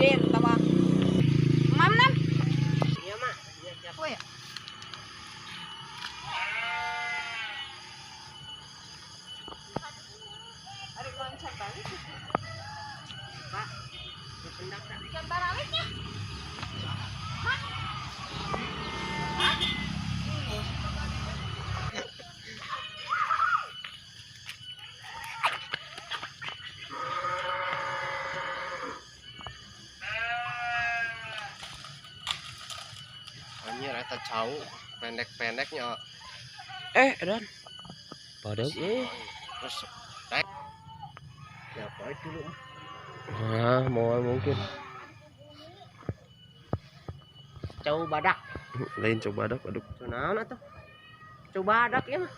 Udin atawa Mam nam. Iya, Mak. Iya, siap. Oh ya. Ari loncat balik. Pak. Ya pendak tak? Ikan barawitnya. Hah? Hah? Anjir eta cau pendek-pendeknya. Edan. Badak eh. Terus naik. Ya apa dulu? Nah, mau mungkin. Cau badak. Lain cau badak, aduh. Cau naon atuh? Cau badak ya mah.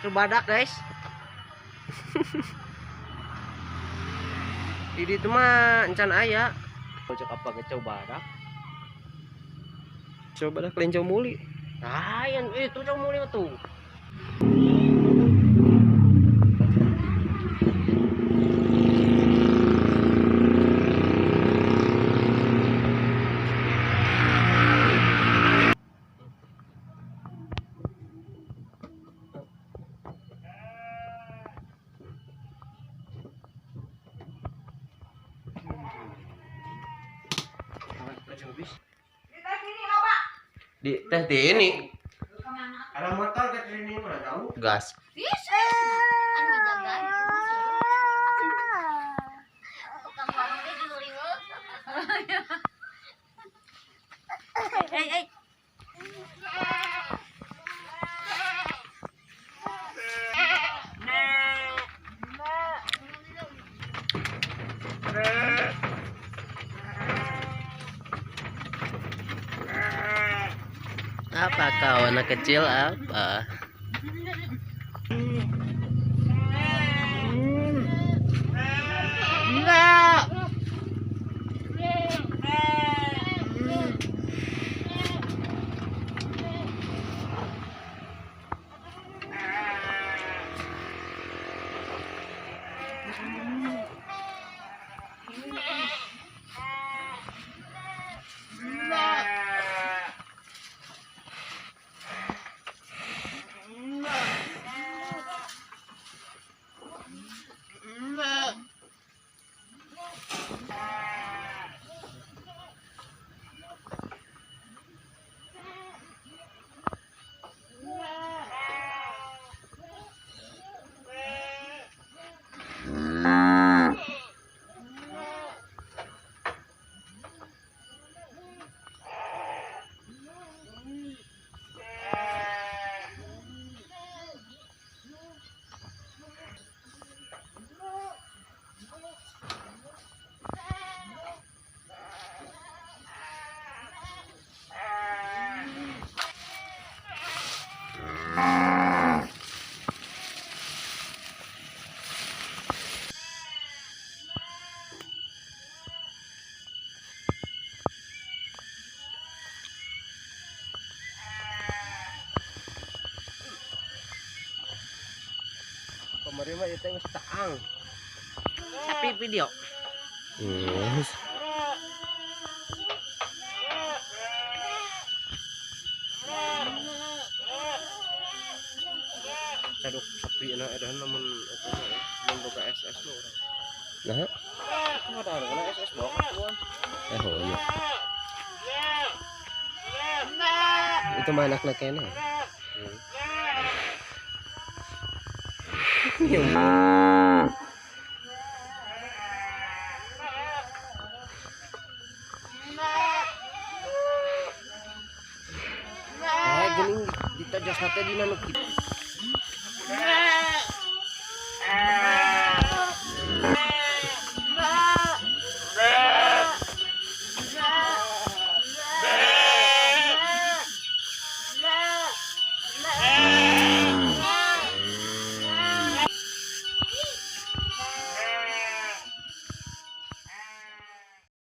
Cau badak, guys. Di ditu mah encan aya. Cek apa ke cau badak? Cau badak lain cau muli. Nah, yang itu cau muli mah tuh. Di teh di ini. Ada motor ke sini mah jauh. Gas. Bisa. Anu ngajaga gitu mah sih. Tukang warung teh di riweuh. Eh, eh. Apa kau anak kecil apa? Enggak. Pemerintah itu geus taang. Sapi video. Yes. Caduk sapi na edan lamun eta mun boga SS mah urang. Nah, ada kana SS bawa ka. Oh iya. Itu mah anakna keneh. Geuning ditajos teh dina nu kitu.